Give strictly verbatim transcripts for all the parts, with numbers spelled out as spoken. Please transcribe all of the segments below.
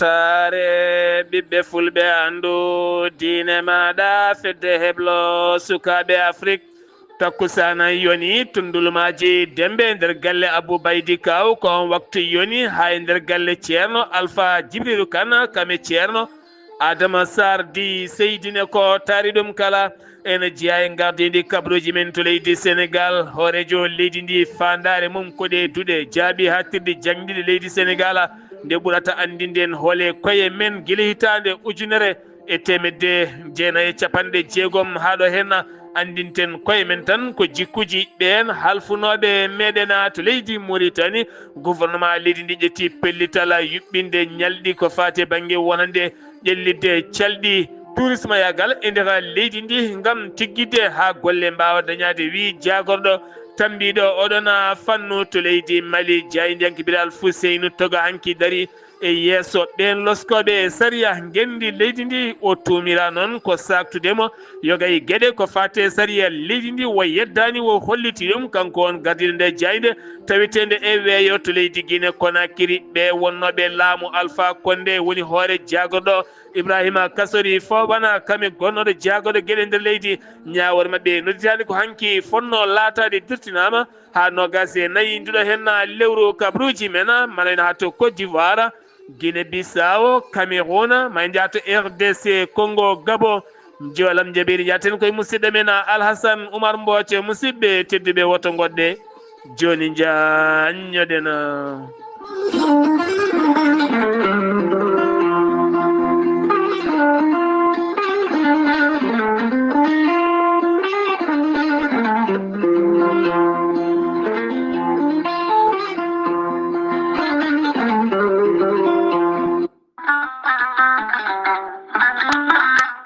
weltaare, ɓiɓɓe fulɓe anndu diine maaɗa, fedde heblo sukaaɓe Afrik. Takkusaana yoni tundulmaaji Dembe e nder galle Abou Baydi Kaw, ko on waktu yoni haa e nder galle Ceerno Alfa Jibrilu Kan, kame Ceerno Adama Sarr di Seydine ko taari ɗum kala. Ene jeyaa e ngardiindi kabaruuji men to leydi Senegaal, hooreejo leydi ndi faandaare mum ko ɗe duɗe jaaɓi haaɗtirde janngiɗe leydi Senegaal, nde ɓurata anndinde en hoole koye men gila hitaande ujunere e teemedde jeenayi e capanɗe jeegom haa ɗo heen. Anndinten koye men tan ko jikkuuji ɓeen halfunooɓe meɗen to leydi Muritani. Gouvernement leydi ndi ƴetti pellital yuɓɓinde ñalɗi ko faati e bannge wonande ƴellitde calɗi tourisme yaagal e nder leydi ndi ngam tiggitde haa golle mbaawa dañaade, wi jaagorɗo tammbiiɗo oɗon fannu to leydi Mali, jaayndiyanke Bilal Fuseynu Toga hanki darii e yeeso ɓeen loskooɓe sariya ngenndi leydi ndi. O tuumiraa noon ko saaktude mo yoga e geɗe ko faati e sariya leydi ndi, o yeddaani, o holliti ɗum kanko on gardiiɗo nde jaaynde taweteende e weeyo to leydi Guinée Conakry. Ɓe wonnooɓe laamu Alpha Condé woni hoore jaagorɗo Ibrahima Kasori Fofana, kame gonnooɗo jaagorɗo geɗe nder leydi. Ñaawoore maɓɓe nodditaade ko hanki fotnoo laataade dirtinaama haa noogaas e nayi nduɗo heen lewru kabaruuji men, mana ina haa to Côte d'Ivoire, Guinée Bissau, Cameroun, ma en njaha to R D C Congo, Gabon. Njoolam jaɓiiri njaaten koye musidɗo men Alhassane Oumar Mbooco. Musidɓe tedduɓe, woto ngoɗɗe. Jooni njaanñoɗen.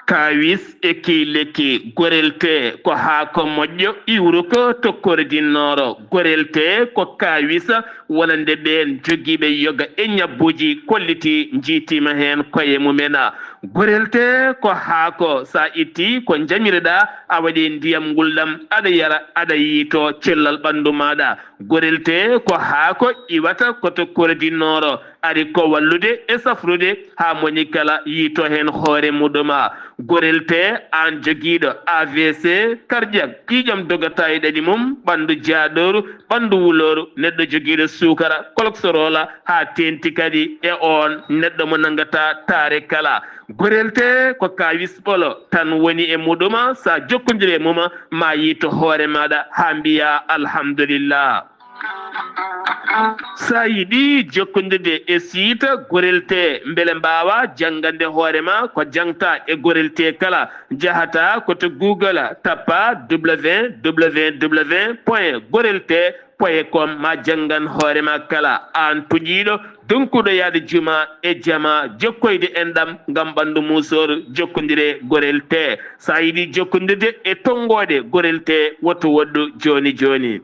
Kaawis e kiileki. Gorelte ko haako moƴƴo iwruko to Kore du Nord. Gorelte ko kaawis wonande ɓeen jogiiɓe yoga e ñabbuuji kolliti njiytiima heen koye mumen. Gorelte ko haako, so a ittii ko njamireɗaa, a waɗi ndiyam ngulɗam, aɗa yara, aɗa yiytoo cellal ɓanndu maaɗa. Gorelte ko haako iwata ko to Kore du Nord, ari ko wallude e safrude haa moni kala yiytoo heen hoore muɗum. Gorelte, aan jogiiɗo A V C cardiaque, ƴiiƴam dogata e ɗaɗi mum, ɓanndu jaaɗooru, ɓanndu wulooru, neɗɗo jogiiɗo suukara, cholestérol, haa teeŋti kadi e oon neɗɗo mo nanngataa taare kala. Gorelte ko kaawis ɓolo tan woni e muɗum, so a jokkondirii e mum, ma yiyto hoore maaɗa haa mbiyaa alhamdulillah. So a yiɗi jokkondirde e siita Gorelte, mbele mbaawa janngande hoore ma ko jangta e Gorelte kala, njahata ko to Google, tappa W W W point gorelte point com, ma janngan hoore ma kala. Aan puƴiiɗo, donkuɗo yaade juma e jama, jokkoyde enɗam ngam ɓanndu muusooru, jokkondire Gorelte. So a yiɗi jokkondirde e tonngooɗe Gorelte, woto woɗɗu jooni jooni.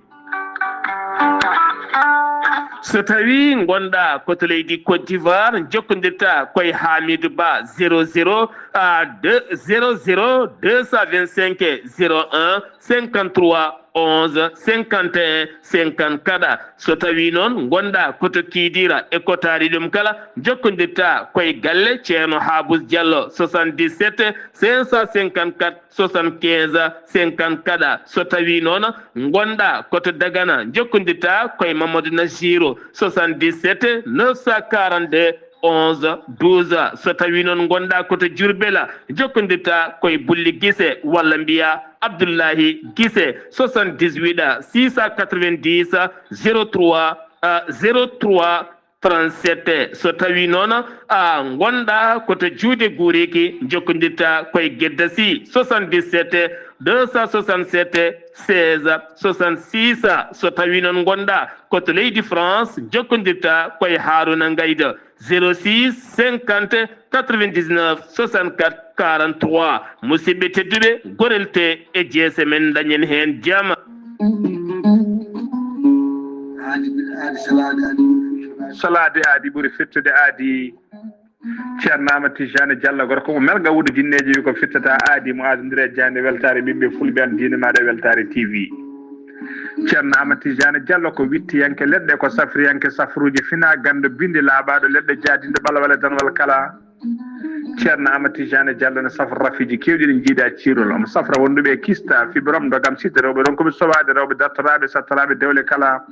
So tawii ngonɗaa ko to leydi Côte d'Ivoire, jokkondirta koye Hamidou Ba, zéro zéro, ah, deux, zéro zéro deux cent vingt-cinq zéro un cinquante-trois onze cinquante et un cinquante-quatre. So tawii noon ngonɗaa ko to Kidira e ko taari ɗum kala, jokkondirta koye galle Ceerno Habous Diallo, soixante-dix-sept cinq cent cinquante-quatre soixante-quinze cinquante-quatre. So tawii noon ngonɗaa ko to Dagana, jokkondirta koye Mamadou Nassirou, soixante-dix-sept neuf cent quarante-deux onze douze. So tawii noon ngonɗaa ko to Diourbel, jokkondirta koye Bulli Gise walla mbiyaa Abdoulahi Gise, soixante-dix-huit six cent quatre-vingt-dix zéro trois, euh, zéro trois trente-sept. So tawii noon a ngonɗaa ko to Juude Guuriki, jokkondirta koye Gedda Sy, soixante-dix-sept deux cent soixante-sept seize soixante-six. So tawii noon ngonɗaa ko to leydi France, jokkondirta koye Haaruna Ngaydo, zéro six cinquante quatre-vingt-dix-neuf soixante-quatre quarante-trois. Musidɓe tedduɓe, Gorelte e jeese men, dañen heen jam. Salaade aadi ɓuri fittude aadi. Ceerno Amadou Tijani Diallo, gorko mo Melga, wuuro Jinneeji, wi ko fittata aadi mo aadondiri e jaaynde weltaare ɓiɓɓe fulɓe, an diine maaɗa weltaare T V. Ceerno Amadou Tidiane Diallo ko wittiyanke leɗɗe, ko safriyanke safruuji fina, ganndo bindi laaɓaaɗo leɗɗe, jaadinɗo ɓalwale danwal kala. Ceerno Amadou Tidiane Diallo ne safra rafiiji keewɗi ɗi njiidaa ciirol. Omo safra wonduɓe e kista, fibrome, ndogam, sida, rewɓe ronkuɓe sowaade, rewɓe dartoraaɓe, sattoraaɓe dewle kala.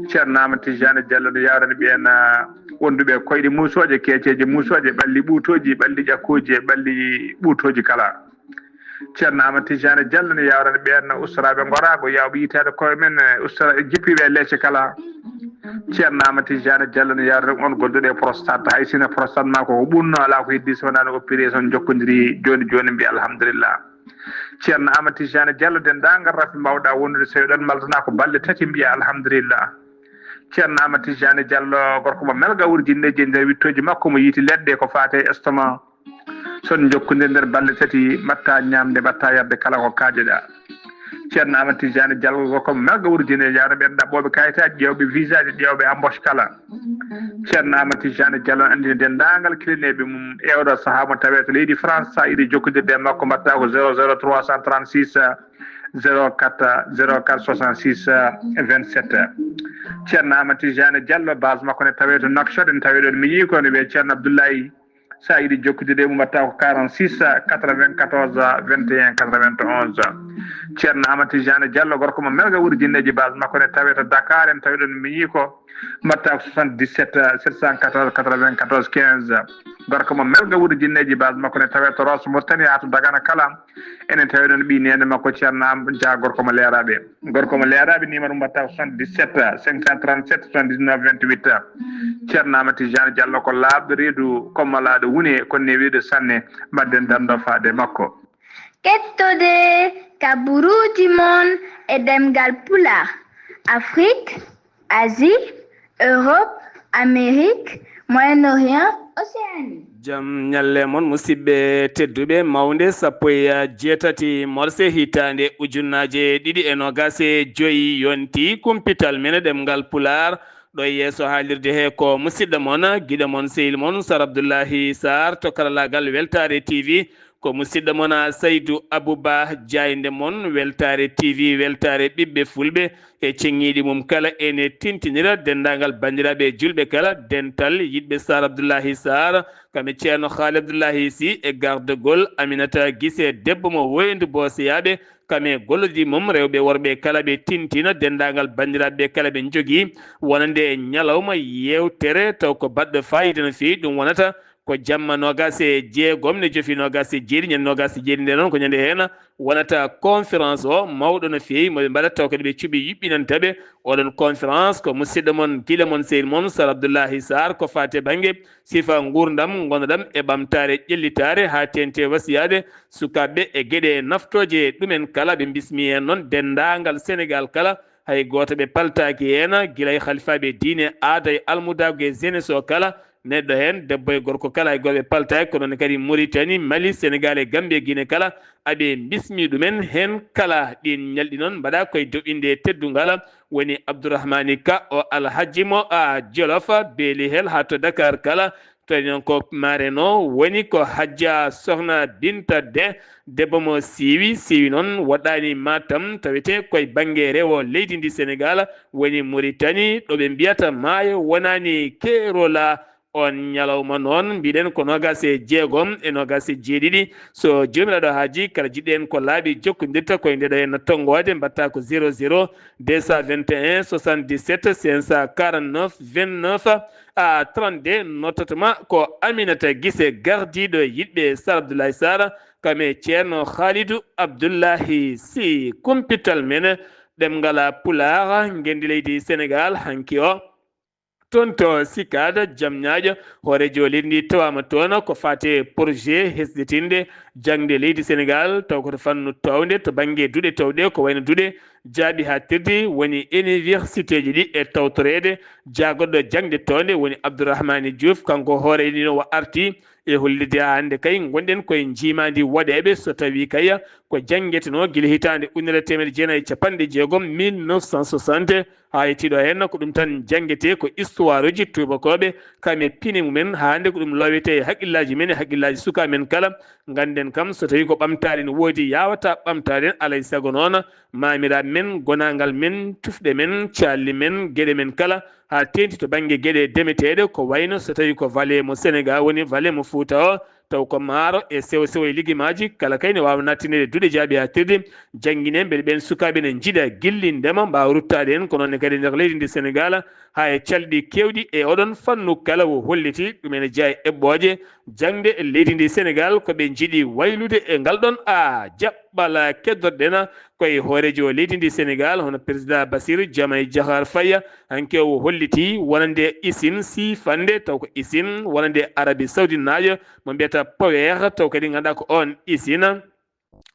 Ceerno Amadou Tidiane Diallo ne yawrani ɓeen, ah, wonduɓe e koyɗe muusooje, keeceeje muusooje, ɓalli ɓuutooji, ɓalli ƴakkooji e ɓalli ɓuutooji kala. Ceerno Amadou Tidiane Diallo ne yawrani ɓeen ustoraaɓe ngoraago, yawɓe yitaade koye men, eh, ustora-, jippiiɓe e leece kala. Ceerno Amadou Tidiane Diallo ne yawrani on gonduɗo e prostate, hay sinno prostate ma ko, ko ɓunno, alaa ko heddi so wonaa no opération jokkondiri jooni jooni, mbiya alhamdulillah. Ceerno Amadou Tidiane Diallo, denndaangal rafi mbawɗa wondude, so eɗon maldana ko balɗe tati, mbiya alhamdulillah. Ceerno Amadou Tidiane Diallo, gorko mo melga wurjinneeji e nder wittooji makko, mo yiiti leɗɗe ko faate e estomac. So on njokkondirii nder balɗe tati, mbaɗta ñaamde, mbaɗta yarde kala ko kaajoɗa. Ceerno Amadou Tidiane Diallo, gorko mo melga wurjinneeji, yawna ɓeen ɗaɓɓooɓe kayitaaji, ƴeewɓe visaaji, ƴeewɓe embauche kala. Ceerno Amadou Tidiane Diallo anndini denndaangal kilineeɓe mum e oɗo sahaa mo tawee to leydi France, sa yiɗi jokkondirde e makko, mbaɗta ko zéro zéro trois cent trente-six, zéro quatre, zéro quatre soixante-six, vingt-sept. Ceerno Amadou Tidiane Diallo, base makko ne tawee to Nouakchott, ene tawee ɗoon mi yii ko, ne wiyee Ceerno Abdoulaye. Sa yiɗi jokkondirde e mum, mbaɗta ko quarante-six, quatre-vingt-quatorze, vingt et un, quatre-vingt-onze. Ceerno Amadou Tidiane Diallo, gorko mo melga wurjinneeji, base makko ne tawee to Dakar, ene tawee ɗoon mi yii ko, mbaɗta ko soixante-dix-sept, sept cent quatorze, quatre-vingt-quatorze, quinze. Gorko mo melga wurjinneeji, base makko ne tawee to Rosso Mauritanie haa to Dagana kala. Enen tawi ɗoon ɓii neene makko Ceerno Am Dia, gorko mo Leeraaɓe. Gorko mo Leeraaɓe, numéro mbaɗta ko soixante-dix-sept, cinq cent trente-sept, soixante-dix-neuf, vingt-huit. Ceerno Amadou Tidiane Diallo ko laaɓɗo reedu, ko malaaɗo wune, ko newiiɗo sanne. Mbaɗden danndo faade makko. Kettode kaburuuji mon e ɗemngal Pulaar, Afrique, Asie, Europe, Amérique, Moyen-Orient, Océanie. Jam ñalle mon, musidɓe tedduɓe. Mawnde sappo e jeetati morse hitaande ujunnaaje ɗiɗi e noogaas e joy yonti kumpital men e ɗemngal Pulaar. Ɗo e yeeso haalirde he ko musidɗo mon, giɗo mon, sehil mon, Sar Abdullahi Sarr to karallaagal Weltaare T V. Ko musidɗo mon, a, Saydu Abuba, jaaynde mon, Weltaare T V, weltaare ɓiɓɓe fulɓe e ceŋŋiiɗi mum kala. Ene tintinira denndaangal banndiraaɓe julɓe kala, dental yiɗɓe Sar Abdullahi Sarr, kam e Ceerno Haali Abdullahi Sy e gardagol Aminata Gise, debbo mo Woyndu Booseyaaɓe, kam e gollodiiɓe mum rewɓe e worɓe kala. Ɓe tintina denndaangal banndiraaɓe ɓe kala ɓe njogii wonande ñalawma yeewtere, taw ko baɗɗo faayiida no feewi. Ɗum wonata ko jamma noogaas e jeegom ne jofi noogaas e jeeɗiɗi, ñande noogaas e jeeɗiɗi nde noon ko ñande heen wonata conférence o mawɗo no feewi, mo ɓe mbaɗata taw kadi ɓe cuɓi yuɓɓinanta ɓe. Oɗon conférence ko musidɗo mon, giɗo mon, sehil mon, Sar Abdullahi Sarr, ko faati e bannge sifa nguurndam, ngonɗam e ɓamtaare ƴellitaare, haa teeŋti wasiyaade sukaaɓe e geɗe naftooje ɗumen kala. Ɓe mbismii heen noon denndaangal Senegaal kala, hay gooto ɓe paltaaki heen, gila e halifaaɓe diine, aada e almudaagu e jeunesse o kala, neɗɗo heen, debbo e gorko kala, hay gooto ɓe paltaaki, ko noon kadi Mauritanie, Mali, Senegaal e Gambie, Guinée kala, aɓe mbismii ɗumen heen kala. Ɗiin ñalɗi noon mbaɗa koye doɓinde teddungal, woni Abdourahmani Ka o Alhaji mo, a, Jolof, beeli hel haa to Dakar kala, tawi noon ko marraine o woni ko Hajja Sohna Binta De, debbo mo siiwi, siiwi noon waɗaani Matam, tawetee koye bannge rewo leydi ndi Senegaal, woni Mauritanie, ɗo ɓe mbiyata maayo wonaani keerola. On ñalawma noon, mbiɗen ko noogaas e jeegom e noogaas e jeeɗiɗi. So Joomiraaɗo haajii, kala jiɗɗo en ko laaɓi jokkondirta koye nde ɗo en tonngoode, mbaɗta ko zéro zéro deux cent vingt et un soixante-dix-sept cinq cent quarante-neuf vingt-neuf à trente-deux. Notatma ko Aminata Gise, gardiiɗo yiɗɓe Sar Abdoulaye Sarr, kam e Ceerno Khalidou Abdoulahi Sy. Kumpital men ɗemngal Pulaar, ngenndi leydi Senegaal, hanki o. Toon to Sicap, Jam Ñaajo, hooreejo leydi ndi tawaama toon ko faati e projet hesɗitinde jaŋde leydi Senegaal, taw ko to fannu toownde, to bannge duɗe toowɗe, ko wayno duɗe jaaɓi haaɗtirde, woni universitéji ɗi e tawtoreede. Jaagoɗɗo jaŋde toonde woni Abdourahmane Diouf, kanko hooreejo ndi no o arti e hollitde haa hannde kay ngonɗen koye njiimaandi woɗeeɓe, so tawii kay ko janngetenoo gila hitaande ujunere e teemedde jeenayi e cappanɗe jeegom, mille neuf cent soixante, Haa yettii ɗo heen, ko ɗum tan janngetee, ko histoire uji tuubakooɓe, kam e pine mumen, haa hannde ko ɗum loowetee e haqqillaaji men e haqqillaaji sukaaɓe men kala. Ngannden kam, so tawii ko ɓamtaare ene woodi, yaawataa ɓamtaare en, alaa e sago noon, maamiraaɓe men, gonaangal men, tufɗe men, calli men, geɗe men kala, haa teeŋti to bannge geɗe demeteeɗe, ko wayno so tawii ko vallée mo Senegaal woni vallée mo Fuuta o, taw ko maaro e sewo sewo e ligimaaji, kala kay ne waawa nattineede duɗe jaaɓihaatirɗe, janngine mbele ɓeen sukaaɓe ne njiɗa gillindeema, mbaawa ruttaade heen, ko noon ne kadi e nder leydi ndi Senegaal, haa e calɗi keewɗi e oɗon fannu kala o holliti ɗum ene jeyaa e eɓɓooje jaŋde e leydi ndi Senegaal, ko ɓe njiɗi waylude e ngal ɗoon a jaɓɓal keddorɗen ko e hooreejo leydi ndi Senegaal, hono président Bassirou Diomaye Diakhar Faye, hanki o holliti wonande isin siifannde, taw ko isin wonande Arabie Saoudite naajo, mo mbiyata Power, taw kadi ngannduɗaa ko oon isin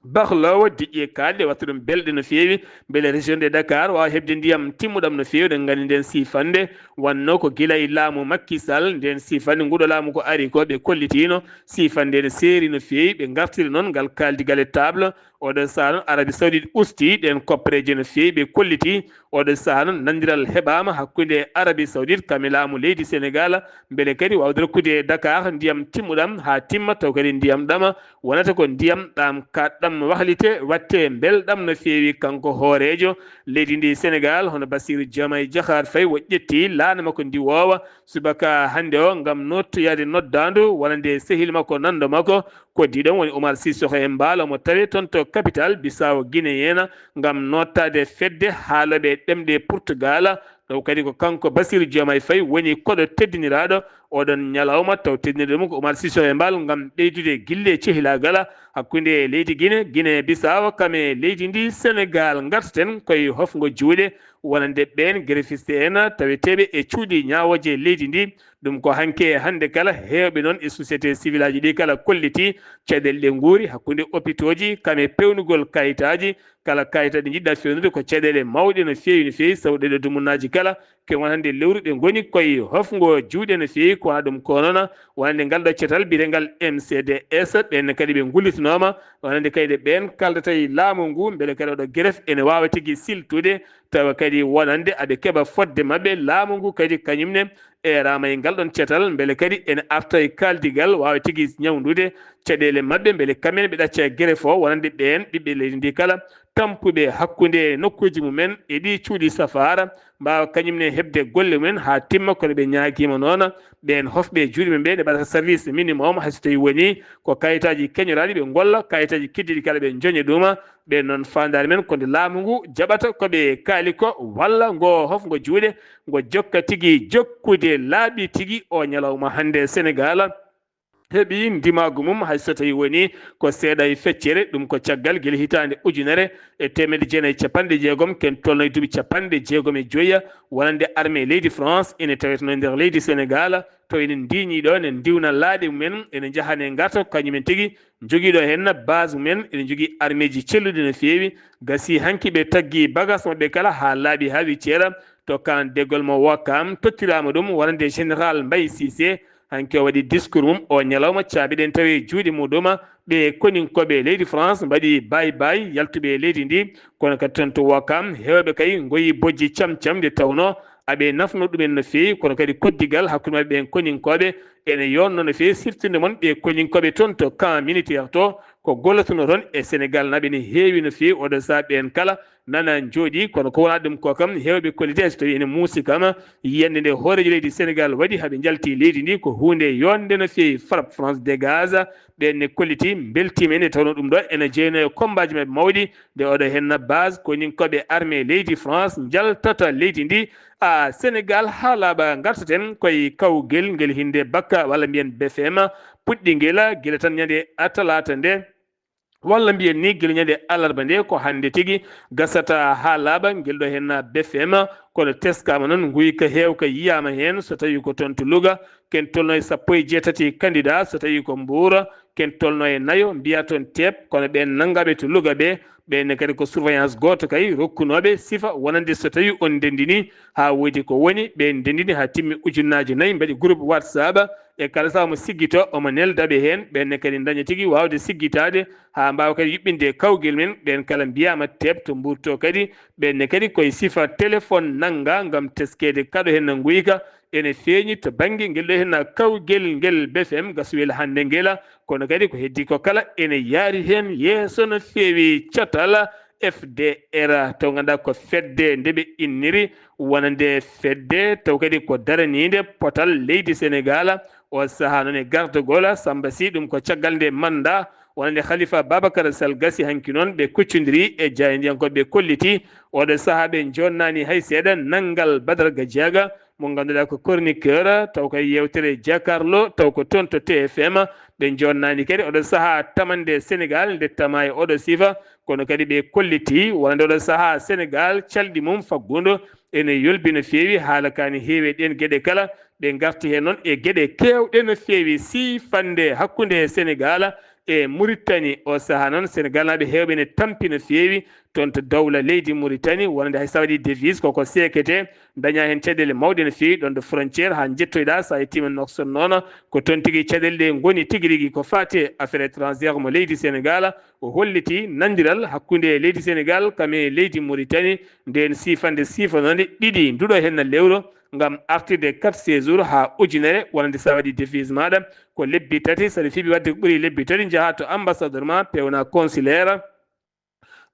bahloowo diƴƴe kaaɗɗe, watta ɗum belɗe no feewi, mbele région de Dakar waawa heɓde ndiyam timmuɗam no feewi. Ɗen nganndi nden siifannde wannoo ko gila e laamu Macky Sall, nden siifannde nguɗo laamu ko ari ko ɓe kollitiino, siifannde ne seeri no feewi, ɓe ngartiri noon ngal kaaldigal e table. Oɗo sahaa noon Arabie Saoudite usti ɗeen koppareeje no feewi, ɓe kolliti oɗo sahaa noon nanndiral heɓaama hakkunde Arabie Saoudite kam e laamu leydi Senegaal, mbele kadi waawde rokkude Dakar ndiyam timmuɗam haa timma, taw kadi ndiyam ɗam wonata ko ndiyam ɗam kaaɗɗam wahlite, watte mbelɗam no feewi. Kanko hooreejo leydi ndi Senegaal, hono Bassirou Diomaye Diakhar Faye, o ƴetti laana makko ndiwoowa subaka hannde o ngam nottoyaade noddaandu wonande sehil makko, nanndo makko, ko diɗon woni Oumar Sissoko Embaló mo tawee toon to capital Bissau Guinéen ngam nottaade fedde haalooɓe ɗemɗe Portugal. Ɗo kadi ko kanko Bassirou Diomaye Faye woni koɗo teddiniraaɗo oɗon ñalawma, taw teddinirɗo mum ko Oumar Sissoko Embaló ngam ɓeydude gille cehilaagal hakkunde leydi Guinée, Guinée Bissau, kam e leydi ndi Senegaal. Ngartaten koye hofngo juuɗe wonande ɓeen greffiste en taweteeɓe e cuuɗi ñaawooje leydi ndi. Ɗum ko hanki e hannde kala, heewɓe noon e société civil aji ɗi kala kolliti caɗeele ɗe nguuri hakkunde opitooji, kam e peewnugol kayitaaji. Kala kayitaaji ɗi njiɗɗa feewnude ko caɗeele mawɗe no feewi, no feewi, sabu ɗeɗo dumunnaaji kala ke won hannde lewru ɓe ngoni koye hofngo juuɗe no feewi. Ko wona ɗum ko noon wonande ngal ɗo cetal biyetengal M C D S, ɓeen kadi ɓe ngullitinooma wonande kayde ɓeen kaldata e laamu ngu, mbele kadi oɗo greffe ene waawa tigi siltude, tawa kadi wonande aɓe keɓa fodde maɓɓe. Laamu ngu kadi kañum ne eeraama e ngal ɗoon cetal, mbele kadi ene arta e kaaldigal waawa tigi ñawndude caɗeele maɓɓe, mbele kamen ɓe ɗacca greffe o wonande ɓeen ɓiɓɓe leydi ndi kala tampuɓe hakkunde nokkuuji mumen e ɗi cuuɗi safaara, mbaawa kañum ne heɓde golle mumen haa timma. Kono ɓe ñaagiima noon ɓeen hofɓe juuɗe mum ɓe, ɓe mbaɗata service minimum, hay so tawii woni ko kayitaaji keñoraaɗi, ɓe ngolla kayitaaji keddiiɗi kala, ɓe njoña ɗum. Ɓeen noon, faandaare men ko nde laamu ngu jaɓata ko ɓe kaali ko, walla ngo hofngo juuɗe ngo jokka tigi jokkude laaɓi tigi. O ñalawma hannde Senegaal heɓi ndimaagu mum, hay so tawii woni ko seeɗa e feccere. Ɗum ko caggal gila hitaande ujunere e teemedde jeenayi e capanɗe jeegom, ken tolno e duuɓi capanɗe jeegom e joyi, wonande armée leydi France ene taweteno e nder leydi Senegaal, to ene ndiiñi ɗo, ene ndiwna laaɗe mumen, ene njahane ngarta ko kañumen tigi njogiiɗo heen base mumen, ene njogii armeeji celluɗi no feewi. Gasi hanki ɓe taggi bagas maɓɓe kala haa laaɓi haa wicceera to camp de Golma Wakam, tottiraama ɗum wonande général Mbaye Cissé. Hanki o waɗi discours mum o ñalawma, caabi ɗen tawi e juuɗe muɗum. Ɓe koninkooɓe leydi France mbaɗi bay bay yaltuɓe e leydi ndi, kono kadi toon to Wakam heewɓe kay ngoyi bojji cam cam, nde tawnoo aɓe nafno ɗumen no feewi, kono kadi koddigal hakkunde maɓɓe ɓen koninkooɓe ene yonno no feewi. Sirtinde mon ɓe koninkooɓe toon to camp militaire to, ko gollotono toon e Senegaal naaɓe ne heewi no feewi. Oɗo sahaa ɓeen kala nana njooɗii, kono ko wonaa ɗum ko kam, heewɓe kolliti hay so tawii ene muusi kam, yiyannde nde hooreejo leydi Senegaal waɗi haa ɓe njalti leydi ndi ko huunde yonde no feewi. Frappe France dégage, ɓeen ne kolliti, mbeltiima, ene tawnoo ɗum ɗo ene jeynoo e kommbaaji maɓɓe mawɗi, nde oɗo heen base koninkooɓe armée leydi France njaltata leydi ndi. A Senegaal haa laaɓa, ngartaten koye kawgel ngel hinnde bakka, walla mbiyen B F M, puɗɗi ngel gila tan ñande talaata nde, walla mbiyen ni gila ñande alarba nde, ko hannde tigi gasata haa laaɓa. Ngel ɗo heen B F M, kono teskaama noon, nguyka heewka yiyaama heen, so tawii ko toon to Louga, ken tolno e sappo e jeetati candidat, so tawii ko Mbuur, ken tolno e nayo, mbiya toon teep, kono ɓeen nanngaaɓe to Louga ɓe, Ɓeen ne kadi ko surveillance gooto kay rokkunooɓe sifa wonande so tawii on ndenndinii haa woodi ko woni, ɓeen ndenndini haa timmi ujunnaaje nayi, mbaɗi groupe WhatsApp, e kala sahaa mo siggitoo omo nelda ɓe heen. Ɓeen ne kadi ndaña tigi waawde siggitaade haa mbaawa kadi yuɓɓinde kawgel men. Ɓeen kala mbiyaama teep to mbuurtoo kadi. Ɓeen ne kadi koye sifa téléphone nanngaa ngam teskeede kaɗo heen na nguyka ene feeñi to bannge ngel ɗo heen kawgel ngel B F M Gaswel hannde ngela. Kono kadi ko heddii ko kala ene yaari heen yeeso no feewi catal F D R, taw ngannduɗaa ko fedde nde ɓe inniri wonande fedde taw kadi ko daraniinde potal leydi Senegaal. O sahaa noon e gardagol Samba Sy, ɗum ko caggal nde mannda wonande Khalifa Babacar Sall gasi. Hanki noon ɓe kuccondiri e jaayndiyankooɓe, ɓe kolliti oɗo sahaa ɓe jonnani hay seeɗa nanngal Badara Gadiaga mo ngannduɗaa ko chroniqueur, taw kay yeewtere Jakarlo, taw ko toon to T F M. Ɓe jonnani kadi oɗo sahaa tamande Senegaal nde tama e oɗo sifa, kono kadi ɓe kolliti wonande oɗo sahaa Senegaal calɗi mum faggudu ene yolbi no feewi. Haala ka ne heewi e ɗeen geɗe kala. Ɓe ngarti heen noon e geɗe keewɗe no feewi, siifannde hakkunde Senegaal e Muritani. O sahaa noon Senegaalnaaɓe heewɓe ne tampi no feewi toon to dowla leydi Muritani, wonande hay so a waɗii devise koko seekete, daña heen caɗeele mawɗe no feewi ɗoon ɗo frontière haa njettoyɗaa so a yettiima Nouakchott noon, ko toon tigi caɗeele ɗe ngoni tigi rigi. Ko faati e affaire étrangère mo leydi Senegaal, o holliti nanndiral hakkunde leydi Senegaal kam e leydi Muritani, ndeen siifannde siifanoonde ɗiɗi nduɗo heen na lewru ngam artirde carte séjour haa ujunere, wonande so a waɗii devise maaɗa ko lebbi tati, so aɗa fiɓi waɗde ko ɓuri lebbi tati njahaa to ambassadeur ma, peewna consulaire,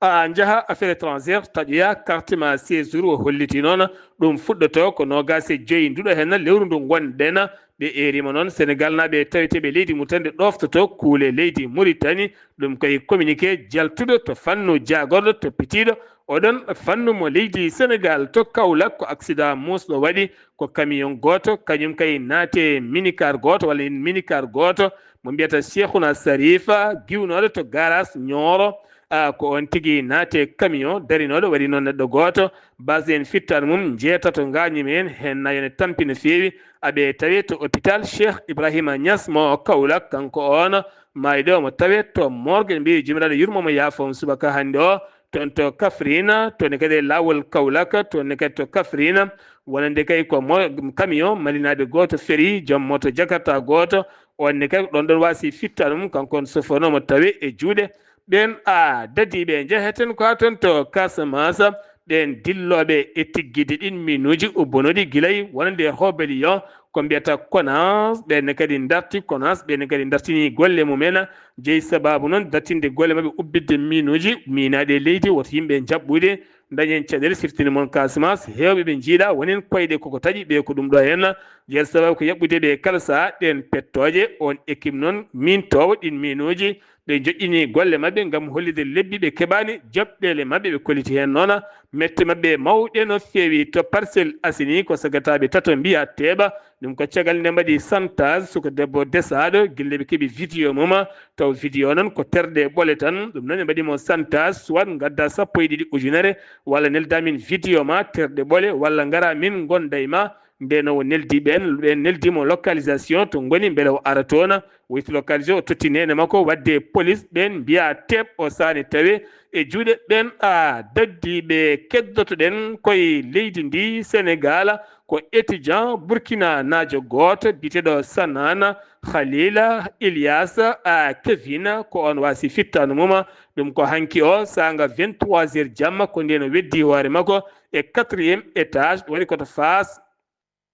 a njaha affaire étrangère, taƴoya carte ma séjour. O holliti noon ɗum fuɗɗoto ko noogaas e joy nduɗo heen lewru ndu ngonɗen. Ɓe eeriima noon Senegaalnaaɓe taweteeɓe leydi Muritani ɗoftoto kuule leydi Muritani. Ɗum koye communiqué jaltuɗo to fannu jaagorɗo toppitiiɗo oɗon fannu mo leydi Senegaal. To Kaolack ko accident muusɗo waɗi, ko camion gooto kañum kay naati e minicar gooto walla minicar gooto mo mbiyata Cheikhouna Sarifa giwnooɗo to garage Nioro. A, ko on tigi naati e camion darinooɗo waɗi noon neɗɗo gooto. Base en fittaandu mum njeetato ngaañi men heen nayo ne tampi no feewi. Aɓe tawi to hôpital Cheikh Ibrahima Niass mo Kaolack, kanko on maayɗo omo tawe to morgue. Ɓe mbiyi jumiraɗo yurmo mo yaafo mo subaka hannde o. Toon to Kaffrine, toon ne kadi e laawol Kaolack, toon ne kadi to Kaffrine, wonande kay ko mo camion malinaaɓe gooto feri joom moto Jakarta gooto. On ne kadi ɗoon ɗoon waasi fittaandu mum, kanko on sofono mo tawe e juuɗe. Ɓeen a dadiiɓe njeheten ko haa toon to Casamance. Ɓeen dillooɓe e tiggidi ɗin minuuji ubbonoɗi gilay wonande Hobelion, ko mbiyata Konas, ɓeen ne kadi ndarti Konas, ɓeen ne kadi ndartini golle mumen. Jeyi sababu noon dartinde golle maɓɓe ubbitde minuuji miinaaɗi e leydi, woto yimɓe jaɓɓude, dañen caɗeele siftinde mon Casamance. Heewɓe ɓe njiiɗa wonen koyɗe koko taƴi ɓe ko ɗum ɗo henna. Jeyi sababu ko yaɓɓude ɓe kala sahaa ɗeen pettooje, on équipe noon miintoowo ɗin minuuji. Ɓe joƴƴini golle maɓɓe ngam hollitde lebbi ɓe keɓaani joɓɗeele maɓɓe, ɓe kolliti heen noon mette maɓɓe mawɗe no feewi. To Parcelles Assainies ko sagataaɓe tato mbiya teeɓa, ɗum ko caggal nde mbaɗi chantage suka debbo desaaɗo gille ɓe keɓi vidéo mum, taw vidéo noon ko terɗe ɓole tan. Ɗum noon ɓe mbaɗi mo chantage, soit ngadda sappo e ɗiɗi ujunere walla nelda min vidéo ma terɗe ɓole walla ngara min ngonda e ma. Ndeen o neldi ɓeen, ɓeen neldi mo localisation to ngoni mbele o ara toon. Woyti localisé o totti neene makko waɗde police, ɓeen mbiya teeɓ o saani tawe e juuɗe ɓeen. A daddiiɓe keddotoɗen koye leydi ndi Senegaal, ko étudiant burkinanaajo gooto biyeteeɗo Sanana Khalila Ilyas a Kevin, ko on waasi fittaandu mum. Ɗum ko hanki o saanga vingt-trois heures jamma, ko ndeen o weddi hoore makko e quatrième étage, waɗi ko to Faas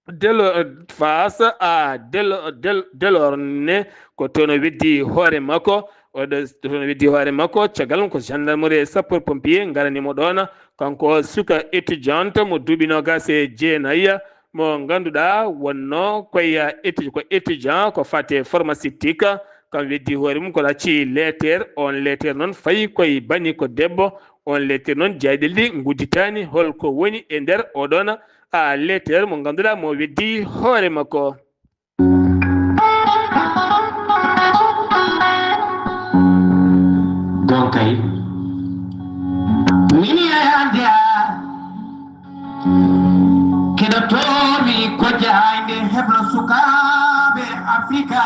Delo-, Faas a Delo-, Del-, Delorne, ko toon o weddi hoore makko. Oɗo toon o weddi hoore makko, caggal ko gendarmerie e sapeur pompier ngarani mo ɗoon. Kanko o suka étudiante mo duuɓi noogaas e jeenayi, mo ngannduɗaa wonno koye étu-, ko étudiant ko fate pharmaceutique. Kam weddi hoore mum ko ɗacci leeter, on leeter noon fayi koye bani ko debbo, on leeter noon jayɗelɗi ngudditaani holko woni e nder oɗon a leeter mo ngannduɗaa mo weddi hoore makko. Gonkay. Min yayande a keɗotomi ko jahayde heblo sukaaɓe Afrika.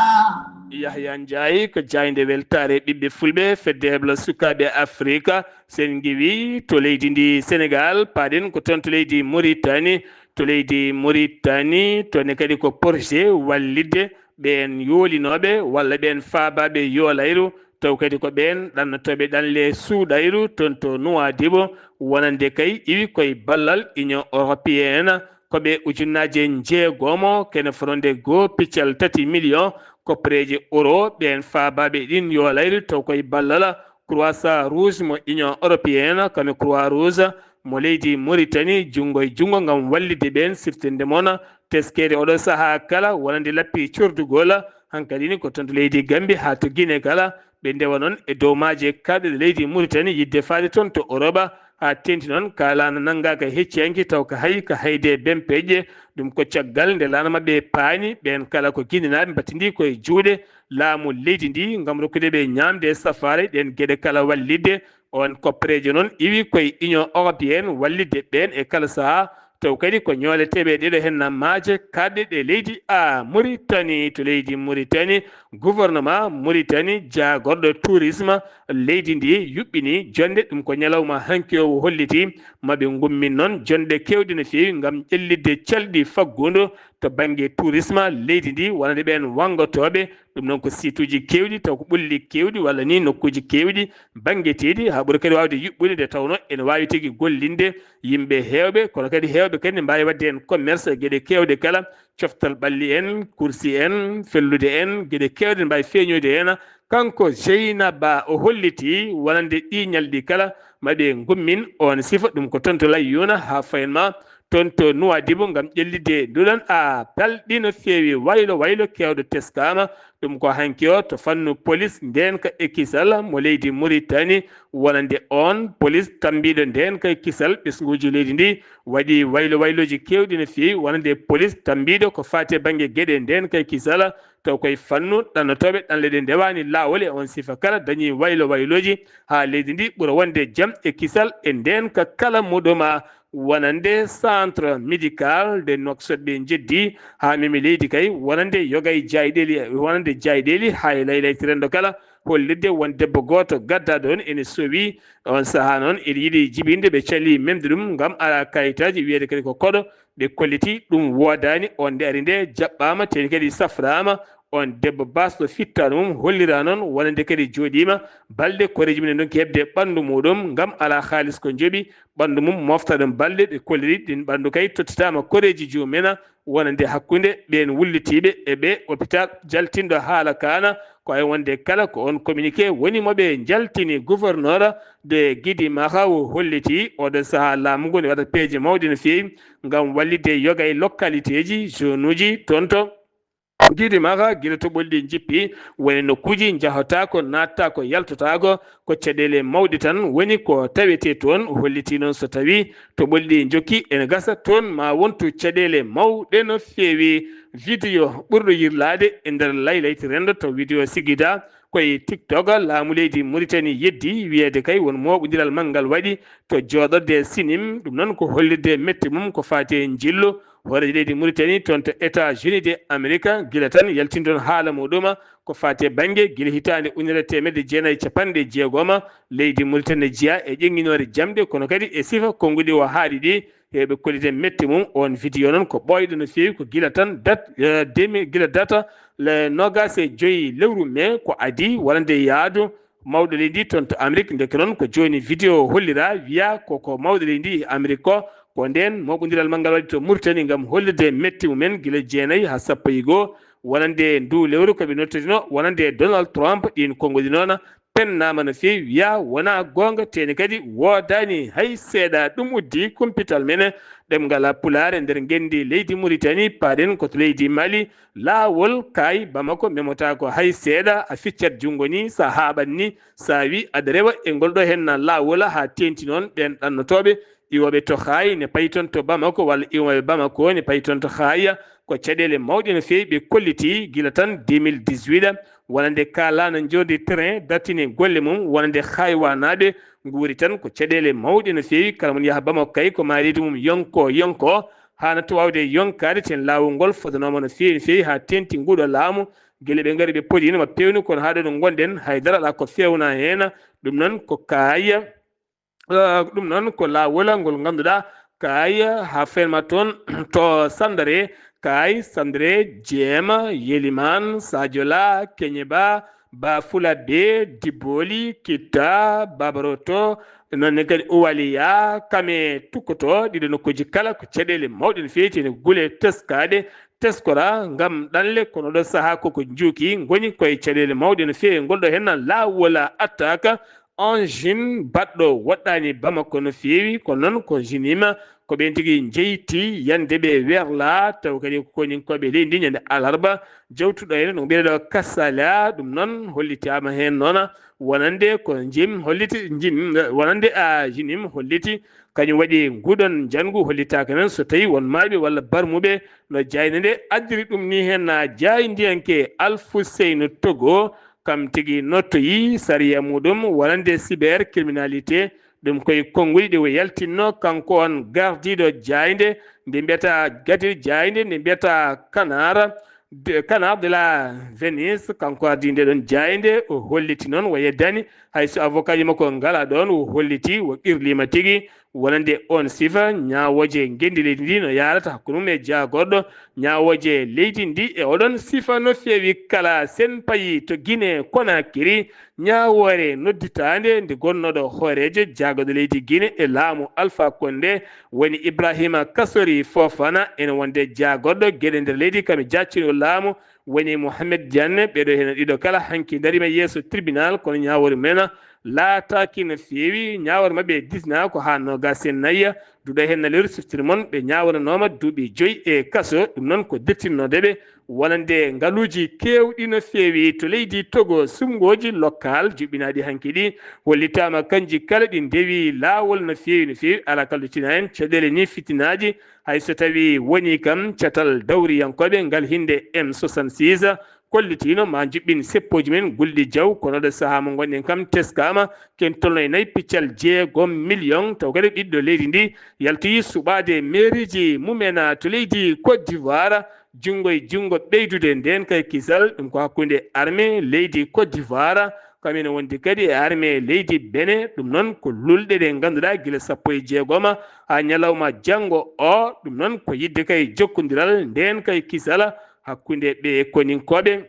Yahya Ndiaye ko jaaynde weltaare ɓiɓɓe fulɓe, fedde hebla sukaaɓe Afrika. Sen ngiwi to leydi ndi Senegal, paaɗen ko toon to leydi Mauritanie. To leydi Mauritanie, toon ne kadi ko projet wallitde ɓeen yoolinooɓe walla ɓeen faabaaɓe yoolayru, taw kadi ko ɓeen ɗannotooɓe ɗanle suuɗayru toon to Nuwaadibu, wonande kay iwi koye ballal Union Européenne, ko ɓe ujunnaaje njeegomo kene fotnde goo piccal tati million koppereeje euro ɓeen faabaaɓe ɗin yoolayru taw koye ballal Croissant Rouge mo Union Européenne, kano Croix Rouge mo leydi Mauritanie, junngo e junngo ngam wallitde ɓeen, siftinde mon teskeede oɗo sahaa kala wonande lappi cordugol. Hankadi ni ko toon to leydi Gambie haa to Guinée kala, ɓe ndewa noon e dow maaje kaaɗɗe ɗe leydi Mauritanie yiɗde faade toon to Europe, haa teeŋti noon ka laana nanngaaka hecciyanke taw ka hay, ka hayde bempeƴƴe. Ɗum ko caggal nde laana maɓɓe paani, ɓeen kala ko Guinéenaaɓe mbattindii koye juuɗe laamu leydi ndi ngam rokkude ɓe ñaamde e safaare, ɗeen geɗe kala wallitde. Oon koppereejo noon iwi koye Union Européenne wallitde ɓeen e kala sahaa, taw kadi ko ñooleteeɓe ɗeɗo henna maaje kaaɗɗe ɗe leydi a Mauritanie. To leydi Mauritanie, gouvernement Mauritanie jaagorɗo tourisme leydi ndi yuɓɓini jonnde, ɗum ko ñalawma hanki o holliti, maɓe ngummin noon jonnde keewɗe no feewi ngam ƴellitde calɗi faggudu to bannge tourisme leydi ndi, wonande ɓeen wanngotooɓe. Ɗum noon ko siituuji keewɗi, taw ko ɓulli keewɗi walla ni nokkuuji keewɗi banngeteeɗi, haa ɓuri kadi waawde yuɓɓude nde tawnoo ene waawi tigi gollinde yimɓe heewɓe, kono kadi heewɓe kadi ne mbaawi waɗde heen commerce e geɗe keewɗe kala, coftal ɓalli en, kursi en, fellude en, geɗe keewɗe ne mbaawi feeñoyde heen. Kanko Jeynaba o holliti wonande ɗii ñalɗi kala maɓe ngummin oon sifa, ɗum ko toon to Layyuuna haa fayin ma toon to Nuwaadibu ngam ƴellitde nduɗon a palɗi no feewi waylo waylo keewɗo teskaama. Ɗum ko hanki o to fannu polis ndeenka e kisal mo leydi Mauritanie, wonande oon polis tammbiiɗo ndeenka e kisal ɓesnguuji leydi ndi waɗi waylo waylooji keewɗi no feewi wonande polis tammbiiɗo ko faati e bannge geɗe ndeenka e kisal, taw koye fannu ɗannotooɓe ɗanle ɗe ndewaani laawol e oon sifa kala dañi waylo waylooji haa leydi ndi ɓura wonde jam e kisal e ndeenka kala muɗum. Wonande centre médical de Nouakchott ɓe njeddi haa memi leydi kay, wonande yoga e jayɗeeli, wonande jayɗeeli haa e laylayti renndo kala, hollitde won debbo gooto gaddaɗo on ene sowi. On sahaa noon ene yiɗi jibinde, ɓe calii memde ɗum ngam alaa kayitaaji, wiyeede kadi ko koɗo. Ɓe kolliti ɗum woodaani, on nde ari nde jaɓɓaama, teeni kadi safraama. On debbo baasɗo fittaandu mum holliraa noon wonande kadi jooɗiima balɗe, koreeji mum ne ndonki heɓde ɓanndu muɗum ngam alaa haalis ko joɓi ɓanndu mum mofta ɗum balɗe. Ɓe kolliri ɗin ɓanndu kay tottitaama koreeji joomum en, wonande hakkunde ɓeen wullitiiɓe e ɓe hôpital jaltinɗo haala kaana. Ko hay wonde kala ko on communiqué woni mo ɓe njaltini. Gouverneur de Guidimaxa o holliti oɗo sahaa laamu ngu ne waɗa peeje mawɗe no feewi ngam wallitde yoga e localité ji, zone uji toon to Guidimaxa, gila to ɓolli njippi, woni nokkuuji njahotaako, naattaako, yaltotaako, ko caɗeele mawɗe tan woni ko tawetee toon. Holliti noon so tawii to ɓolli njokki ene gasa, toon ma wontu caɗeele mawɗe no feewi. Video ɓurɗo yirlaade e nder laylayti renndo to video Sigida, koye TikTok, laamu leydi Mauritanie yeddi wiyeede kay won mooɓondiral manngal waɗi to jooɗorde Sinim. Ɗum noon ko hollirde mette mum ko faati e njillu hooreejo leydi Mauritanie toon to États-Unis de Amerique, gila tan yaltinɗon haala muɗum ko faati e bannge gila hitaande ujunere e teemedde jeenayi e capanɗe jeegom, leydi Mauritanie jeyaa e ƴeŋŋinoore jamɗe, kono kadi e sifa konnguɗi o haaɗi ɗi, heewɓe kolliti mette mum. On video noon ko ɓooyɗo no feewi, ko gila tan dat, eh, demi, gila data le noogaas e joyi lewru mee ko adii wonande yaadu mawɗo leydi ndi toon to Amérique. Ndeke noon ko jooni video holliraa, wiyaa ko ko mawɗo leydi ndi e Amérique ko, ko ndeen mooɓondiral manngal waɗi to Mauritanie ngam hollirde mette mumen gila jeenayi haa sappo e goo wonande nduu lewru ko ɓe noddirtino wonande Donald Trump. Ɗiin konnguɗi noon pennaama no feewi, wiyaa wonaa goonga, teeni kadi woodaani hay seeɗa. Ɗum uddi kumpital men ɗemngal Pulaar e nder ngenndi leydi Mauritanie, paaɗen ko to leydi Mali, laawol kaay Bamako memotaako hay seeɗa, a ficcat junngo ni, so a haaɓat ni, so a wi aɗa rewa e ngol ɗo henna laawol, haa teeŋti noon ɓeen ɗannotooɓe iwooɓe to Haay ne payi toon to Bamako, walla iwooɓe Bamako ne payi toon to Haay. Ko caɗeele mawɗe no feewi ɓe kolliti gila tan deux mille dix-huit, wonande ka laana njoordi train dartini golle mum, wonande Haaywaanaaɓe nguuri tan ko caɗeele mawɗe no feewi. Kala mon yaha Bamako kay ko maa reedu mum yonko yonko, haanata waawde yonkaade. Teen laawol ngol fodanooma no feewi no feewi haa teeŋti nguuɗo laamu Gila ɓe ngari ɓe podiino ma pewnu kono haa ɗo ɗo ngonɗen hay dara alaa ko feewna heen. Ɗum noon ko kaaya. Eh, ɗum noon ko laawol ngol ngannduɗaa kaaya haa fenma toon to Sandare, kaay Sandare, Jeema, Yelimaan, Sadio La, Keñeba, Ba Fula Be, Diboli, Kitta, Babaroto, noon ne kadi Uwaliya, Kame Tukkoto, ɗiɗo nokkuuji kala ko caɗeele mawɗe no feewi, tene gule teskaaɗe, teskora ngam ɗanle, kono ɗo sahaa koko juuki ngoni koye caɗeele mawɗe no feewi. Ngol ɗo henna laawol attaque, Engine baɗɗo woɗɗaani Bamako no feewi, ko noon ko Jinima, ko ɓeen tigi njeyti yande ɓe werla, taw kadi ko koninkooɓe leydi ndi ñande alarba, jawtuɗo heen no mbiyeɗo Kasala, ɗum noon hollitaama heen noona wonande ko njim holliti, njim, wonande a Jinim holliti, kañum waɗi nguɗon njanngu hollitaaka noon so tawi won maayɓe walla barmuɓe no jayde nde addiri ɗum ni heen na jaayndiyanke Alfuseynu Togo, kam tigi nottoyi sariya muɗum wonande cybercriminalité, ɗum koye konnguɗi ɗi o yaltinno kanko on gardiiɗo jaaynde nde mbiyata, gardiiɗo jaaynde nde mbiyata Canard de, Canard de la Venise, kanko ardii nde ɗon jaaynde, o holliti noon o yeddani hay so avocat ji makko ngala ɗoon, o holliti o qirliima tigi wonande on sifa ñaawooje ngenndi leydi ndi no yaarata hakkunde mum e jaagorɗo ñaawooje leydi ndi e oɗon sifa no feewi kala. Sen payi to Guinée Conakry, ñaawoore nodditaande nde gonnooɗo hooreejo jaagorɗo leydi Guinée e laamu Alpha Condé woni Ibrahima Kasori Fofana, ene wonde jaagorɗo geɗe nder leydi kam e jaccunoo laamu woni Mohamed Diagne. Ɓeeɗo heen ɗiɗo kala hanki ndariima yeeso tribunal, kono ñaawoore mumen laataaki no feewi. Ñaawoore maɓɓe disna ko haa noogaas e nayi, duɗo heen naleeru siftiri mon, ɓe ñaaworanoma duuɓi joyi e kaso. Ɗum noon ko dettinnoodeɓe wonande ngaluuji keewɗi no feewi to leydi Togo. Sumngooji local juɓɓinaaɗi hanki ɗi hollitaama, kanji kala ɗi ndewi laawol no feewi, no feewi. Alaa kallutina en caɗeele ni fitinaaji, hay so tawi woni kam catal dawriyankooɓe ngal hinde M soixante-six kollitiino ma njuɓɓin seppooji men gulɗi jaw, kono ɗo sahaa mo ngonɗen kam teskaama ken tolno e nayi piccal jeegom million, taw kadi ɓiɗɗo leydi ndi yaltoyi suɓaade mairieji mumen to leydi Côte d'Ivoire, junngo e junngo ɓeydude ndeen kay kisal, ɗum ko hakkunde armée leydi Côte d'Ivoire, kam ene wondi kadi e armée leydi Benin. Ɗum noon ko lulɗe ɗe ngannduɗaa gila sappo e jeegoma haa ñalawma janngo o, ɗum noon ko yidde kay jokkondiral ndeen kay kisal hakkunde ɓe koninkooɓe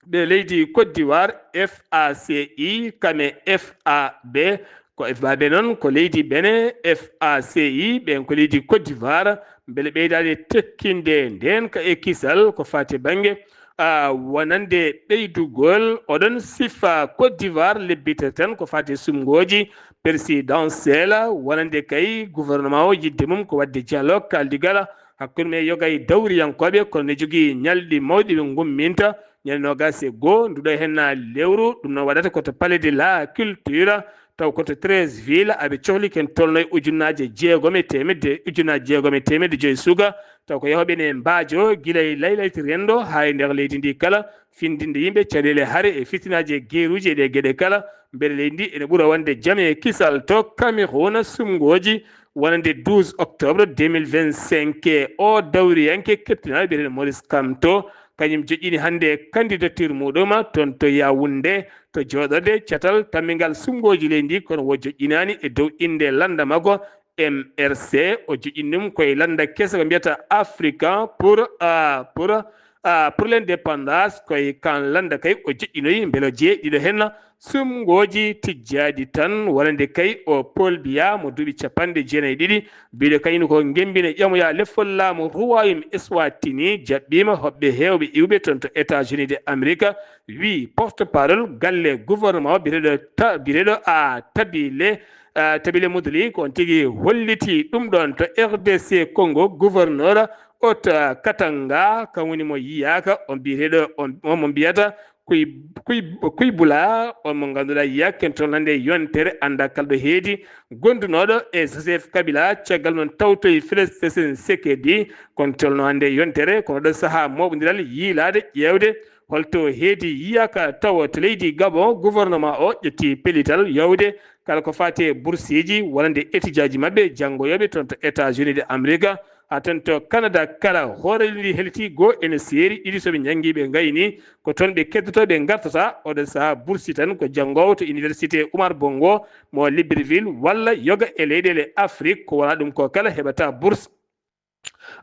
ɓe leydi Côte d'Ivoire, F A C I, kame F A B, ko F A B noon ko leydi Benin, F A C I ɓeen ko leydi Côte d'Ivoire, mbele ɓeydaade tekkinde ndeen ka e kisal ko faati bannge, a, wonande ɓeydugol oɗon sifa Côte d'Ivoire lebbita tan ko faati sumngooji présidentielle, wonande kay gouvernement o yidde mum ko waɗde dialogue, kaaldigal hakkunde men yoga e dawriyankooɓe, kono ne jogii ñalɗi mawɗi ɓe ngumminta, ñande noogaas e goo nduɗo henna lewru, ɗum noon waɗata ko to Palais de la Culture, taw ko to treize ville, aɓe cohli ken tolno e ujunnaaje jeegom e teemedde, ujunnaaje jeegom e teemedde joyi suka, taw ko yahooɓe ne mbaajo gila e laylayti renndo haa e nder leydi ndi kala, findinde yimɓe caɗeele hare e fitinaaji e geeruuji e ɗee geɗe kala, mbele leydi ndi ene ɓura wonde jam e kisal. To Cameroun, sumngooji wonande douze octobre deux mille vingt-cinq, o dawriyanke keptinaaɗo biyeteeɗo Maurice Kamto, kañum joƴƴini hannde candidature muɗum toon to Yaoundé, to jooɗorde catal tammingal sumngooji leydi ndi, kono o joƴƴinaani e dow innde lannda makko M R C. O joƴƴini ɗum koye lannda keso ko mbiyata African pour, ah, pour, ah, pour l'indépendance, koye kan lannda kay o joƴƴinoyi, mbele o jeye ɗiɗo henna sumngooji tijjaaɗi tan, wonande kay o Paul Biya mo duuɓi capanɗe jeenayi e ɗiɗi, biɗo kañum ko ngembina ƴamoya lefol laamu Royaume Eswatini, jaɓɓiima hoɓɓe heewɓe iwɓe toon to États-Unis de Amérique, wi porte-parole galle gouvernement o biyeteeɗo ta-, biyeteeɗo a Tabile, a Tabile Mudli, ko on tigi holliti ɗum ɗoon to R D C Congo, gouverneur Haut Katanga, kam woni mo yiyaaka, on biyeteeɗo, on, on mo mbiyata Kuy-, Kuy-, Kuybula, on mo ngannduɗaa yiyaaki ken toon hannde e yontere, annda kala ɗo heedi, gondunooɗo e Joseph Kabila, caggal noon tawtoyi Félix Tshisekedi, kono tolno hannde e yontere, kono ɗo sahaa mooɓondiral yiilaade, ƴeewde holto heedi yiyaaka tawa to leydi Gabon, gouvernement o ƴetti pellital yawde kala ko faati e bourseeji wonande étudiantji maɓɓe janngoyooɓe toon to États-Unis de Amérique, Haa toon to Canada kala, hoore leydi ndi helti goo ene seeri ɗiɗi so ɓe njanngi ɓe ngayni, ko toon ɓe keddotoo ɓe ngartata. Oɗo sahaa bursi tan ko janngoowo to Université Oumar Bongo mo Libreville walla yoga e leyɗeele Afrik, ko wonaa ɗum ko kala heɓata bursi.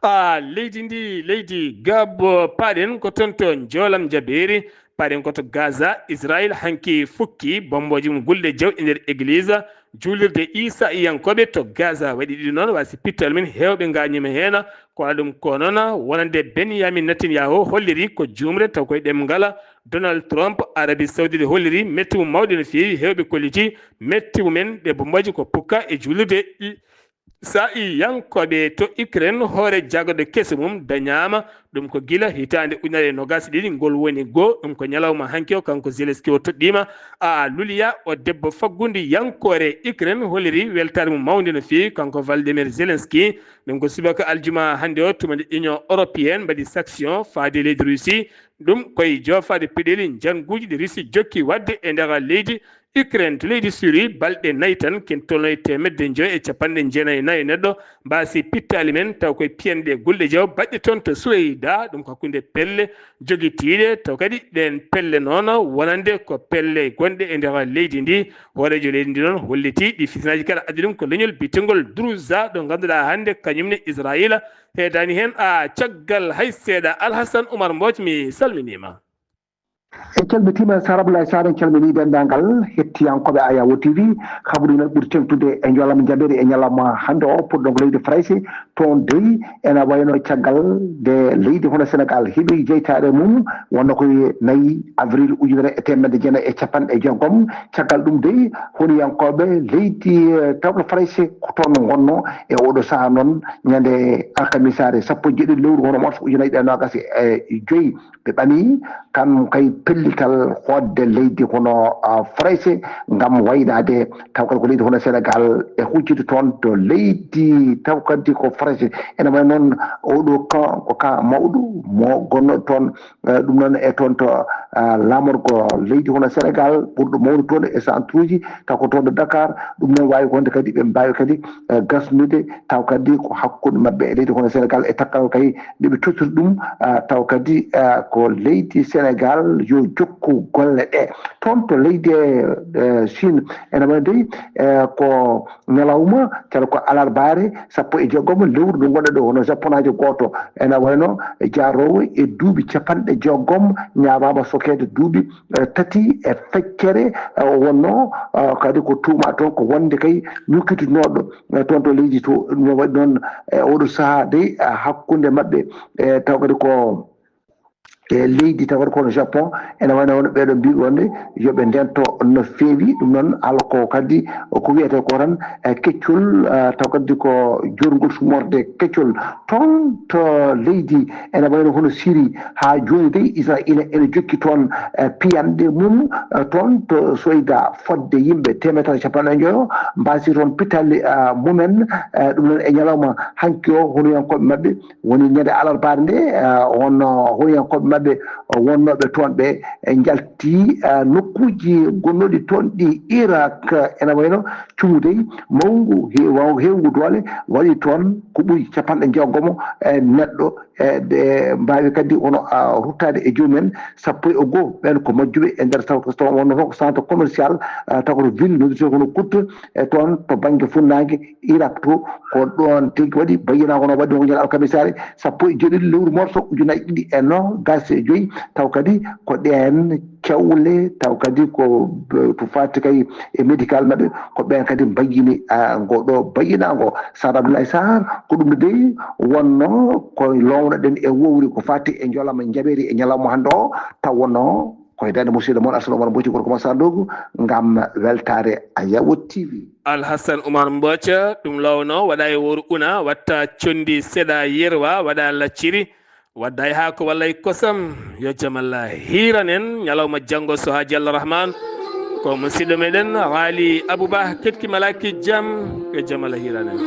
A leydi ndi, leydi Gab, paaɗen ko toon to njoolam jabeeri, paaɗen ko to Gaza. Israel hanki fukki bombooji mum gulɗe jaw e nder église juulirde Isa iyankooɓe to Gaza. Waɗi ɗiɗi noon, wasi pittal min heewɓe ngaañima heen. Ko wona ɗum ko noon wonande Benyamin Netanyahu holliri ko juumre taw koye ɗemngal Donald Trump, Arabie Saoudite holliri metti mum mawɗi no feewi. Heewɓe kolliti metti mumen ɗe bombooji ko pukka e juulirde I-, Israel yankooɓe to Ukraine, hoore jagorɗo keso mum dañaama. Ɗum ko gila hitaande ujunere e nogas e ɗiɗi, ngol woni goo. Ɗum ko ñalawma hanki o, kanko Zelensky o toɗɗiima. A luliya o debbo faggudu yankoore Ukraine holliri weltaare mum mawnde no feewi, kanko Vladimir Zelensky. Ɗum ko subaka aljuma hannde o, tuma nde Union Européenne mbaɗi sanction faade leydi Russie. Ɗum koye joofaade peɗeeli njannguuji ɗi Russie jokki waɗde e nder leydi Ukraine. To leydi Syrie, balɗe nayi tan, ken tolno e teemedde njoy e capanɗe jeenayi e nayi neɗɗo mbaasi pittaali men, taw koye piyanɗe gulɗe jaw baɗɗe toon to Suweyda. Ɗum ko hakkunde pelle jogitiiɗe, taw kadi ɗeen pelle noon wonande ko pelle gonɗe e nder leydi ndi. Hooreejo leydi ndi noon holliti ɗi fitinaaji kala addi ɗum ko leñol biyetengol Druza, ɗo ngannduɗaa hannde kañum ne Israayiila heedaani heen. A caggal hay seeɗa, Alhasan Umar Mbooj, mi salminiima. En calmitiima, Sara Abdoulaye Sarr, en calminii denndaangal hettiyankooɓe Ayawo T V. Kabaruuji men ɓuri teeŋtude e njoolam jabeeri e ñalawma hannde o, puɗɗoŋ ko leydi Farayse. Toon dey ena wayno caggal nde leydi hono Senegaal heɓi jeytaare mum, wonno ko e nayi avril ujunere e teemedde jeenayi e capanɗe jeegom. Caggal ɗum dey, honiyankooɓe leydi, eh, tawka Farayse ko toon ngonnoo. E oɗo sahaa noon, ñande alkamisaare sappo e jeeɗiɗi lewru hono mars ujunaaji ɗiɗi e noogas e joy, ɓe ɓami kam kay pellital hootde leydi hono, ah, Farayse ngam waynaade taw kadi ko leydi hono Senegaal e huccitde toon to leydi taw kadi ko Farayse. Ene wayi noon oɗo camp ko camp mawɗo mo gonnooɗo toon, eh, ɗum noon e toon to, ah, laamorgo leydi hono Senegaal ɓurɗo mawnude toon e centre uji taw ko toon to Dakar. Ɗum noon waawi wonde kadi ɓe mbaawi kadi, eh, gasnude taw kadi ko hakkunde maɓɓe e leydi hono Senegaal e takkal kay nde ɓe tottiri ɗum, ah, taw kadi, ah, ko leydi Senegaal yo jokku golle ɗe. Toon to leydi, eh, Chine, ene wayi dey, eh, ko ñalawma, cala ko alarbaare sappo e jeegom lewru ndu ngonɗen ɗo, hono japonaajo gooto ene wayno jaaroowo e duuɓi capanɗe jeegom ñaawaama sokeede duuɓi, eh, tati e feccere, eh, o wonno, eh, kadi ko tuuma toon ko wonde kay ñukkitinooɗo, eh, toon to leydi to. Ɗum waɗi noon, eh, oɗo sahaa dey, eh, hakkunde maɓɓe, eh, taw kadi ko e leydi taw kadi kono Japon, ene wayno wonno ɓeeɗo mbiɓe wonde yo ɓe ndento no feewi. Ɗum noon alko kadi ko wiyete ko tan, eh, keccol, eh, taw kadi ko jorngol sumorde keccol toon to leydi ene wayno hono Siri. Haa jooni dey Israayiila ene jokki toon, eh, piyanɗe mum, eh, toon to Soyda fodde yimɓe teemedere capanɗe njoyo mbaasi toon pittaali, eh, mumen. Eh, ɗum noon e ñalawma hanki o honoyankooɓe maɓɓe woni ñande alarbaare nde, eh, on, eh, honiyankooɓe maɓɓe, eh, wonnooɓe toon ɓe, eh, njalti, eh, nokkuuji gonnooɗi toon ɗi Irak, eh, ene wayno cumudey mawngu he-, waw-, heewngu doole waɗi toon ko ɓuri capanɗe jeegomo, eh, neɗɗo, eh, ɓe mbaawi kadi hono, ah, ruttaade e joomum en sappo e goo, ɓeen ko majjuɓe e nder taw, taw wonno toon ko centre commercial, ah, taw ko to ville noddirtee hono Kut, e toon to bannge funnaange Irak to, ko ɗoon tigi waɗi bayyinaango no waɗi ko ñande alkamisaare sappo e jeeɗiɗi lewru morso ujunaaji ɗiɗi e noogas e joy. Taw kadi ko ɗeen cewle, taw kadi ko, eh, to faati kay e médical maɓɓe, ko ɓeen kadi mbayyini, ah, ngo ɗo bayyinaango. Sara Abdoulaye Sarr, ko ɗum dey wonno ko lownoɗen e wowri ko faati e njolama jabeeri e ñalawma hannde o, taw wonno ko e daande musidɗo mon Alsan Omar Mboyti, gorko mo Sandogu, ngam weltaare Ayawo T V. Alhassan Umar Mboca, ɗum lowno waɗa e wowru una, watta conndi seeɗa yerwa, waɗa lacciri, wadda e haako walla e kosam. Yo jam Allah hiiran en, ñalawma janngo so haaji Allah Rahman. Ko musidɗo meɗen Raali Abouba, keɗki malaaki jam, yo jam Allah hiiran en.